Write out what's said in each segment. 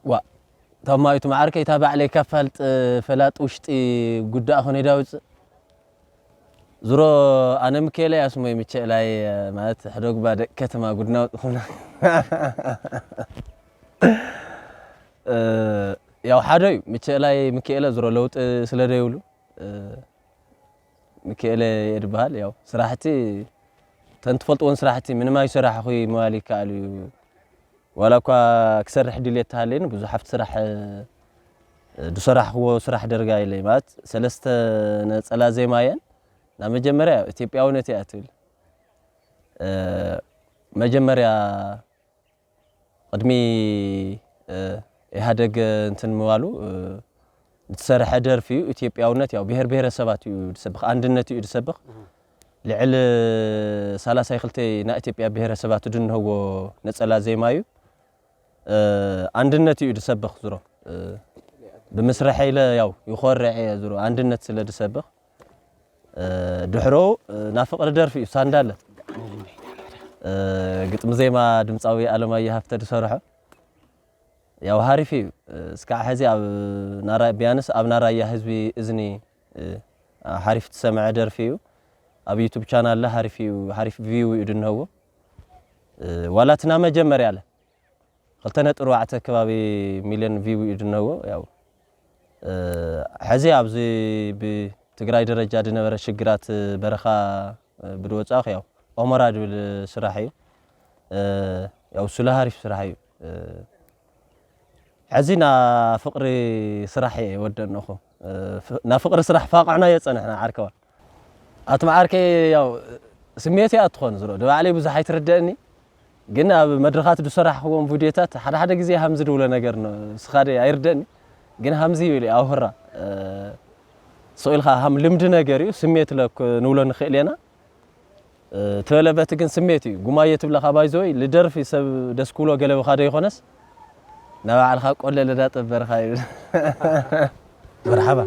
ዋ፣ ታማይቱ መዓርከይ፣ እታ ባዕለይ ካፋልጥ ፈላጥ ውሽጢ ጉዳእ ኾነ ዳውጽእ። ዝሮ ኣነ ምክኤለ ያስሞይ ምቸላይ ማለት ሕደጉባ ደቂ ከተማ ጉድና ውጥኹና። እ፣ ያው ሓደ እዩ፣ ምቸላይ ምክኤለ ዝሮ ለውጢ ስለ ደይብሉ፣ እ፣ ምክኤለ እየ ድበሃል። ያው ስራሕቲ፣ ተን ትፈልጥዎን ስራሕቲ ምንም ኣይሰራሕኹይ ምባል ይከኣል እዩ። ዋላ እኳ ክሰርሕ ድልየት ተሃልየኒ፣ ብዙሕ ኣብቲ ስራሕ፣ እ፣ ዝሰራሕኽዎ ስራሕ ደርጋ ኢለ ማለት ሰለስተ ነጸላ ዜማ እየን። ናብ መጀመርያ ኢትዮጵያውነት እያ ትብል። እ፣ መጀመርያ ቅድሚ፣ እ፣ ኢህኣደግ እንትን ምባሉ፣ እ፣ ዝተሰርሐ ደርፊ እዩ። ኢትዮጵያውነት ያው ብሄር ብሄረሰባት እዩ ዝሰብኽ፣ ኣንድነት እዩ ዝሰብኽ። ልዕሊ ሰላሳ ክልተ ናይ ኢትዮጵያ ብሄረሰባት ድንህዎ ነጸላ ዜማ እዩ። እ፣ ኣንድነት እዩ ዝሰብኽ ዝሮ። እ፣ ብምስራሕ ኢለ ያው ይኾርዕ እየ ዝሮ፣ ኣንድነት ስለ ዝሰብኽ። እ፣ ድሕሮ፣ እ፣ ናብ ፍቕሪ ደርፊ እዩ ሳንዳለ። እ፣ ግጥሚ ዜማ ድምፃዊ ኣለማየሁ ሃፍተ ዝሰርሖ። ያው ሃሪፍ እዩ። እ፣ እስካዕ ሕዚ ኣብ ናራ-፣ ቢያንስ ኣብ ናራያ ህዝቢ እዝኒ፣ እ፣ ሓሪፍ ትሰምዐ ደርፊ እዩ። ኣብ ዩቱብ ቻናል ሃሪፍ እዩ፣ ሃሪፍ ቪው እዩ ድንህዎ። እ፣ ዋላ እቲ ናይ መጀመርያ ኣለ ክልተ ነጥቢ ኣርባዕተ ከባቢ ሚልዮን ቪው እዩ ድነዎ። ያው፣ እ፣ ሕዚ ኣብዚ ብትግራይ ደረጃ ድነበረ ሽግራት በረኻ፣ እ፣ ብድወጻኽ ያው ኦሞራ ድብል ስራሕ እዩ። እ፣ ያው ሱለ ሃሪፍ ስራሕ እዩ። እ፣ ሕዚ ና ፍቕሪ ስራሕ እየ ወደንኹ። እ፣ ፍ-፣ ና ፍቕሪ ስራሕ ፋቕዕና እየ ጸንሕና ዓርከዋ። ኣቲ መዓርከይ ያው ስሜት እያ እትኾን ዝሮ። ንባዕለይ ብዙሕ ኣይትርደእኒ፣ ግን ኣብ መድረኻት ዝሰራሕኽዎም ቪድዮታት ሓደ ሓደ ግዜ ሃምዚ ድብሎ ነገር ን-፣ ንስኻ ደ ኣይርደእኒ፣ ግን ሃምዚ ይብል እዩ ኣብ ሁራ። እ፣ ስቕ ኢልካ ሃም ልምዲ ነገር እዩ፣ ስሜት ለክ ንብሎ ንኽእል ኢና። እ፣ ተበለበት ግን ስሜት እዩ። ጉማየ ትብለኻ ባይዘወይ ልደርፊ ሰብ ደስ ክብሎ ገለ ብኻ ዶ ይኾነስ፣ ንባዕልኻ ቆለ ለዳጠበርኻ ይብል። መርሓባ።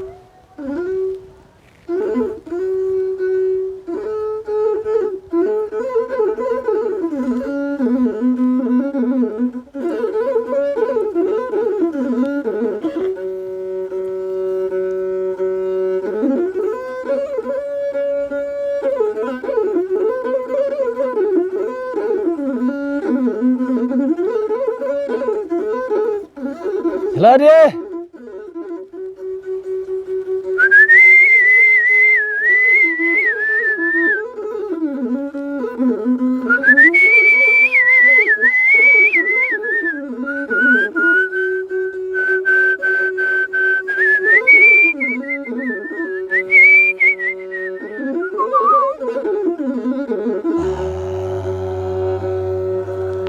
ስላዴ!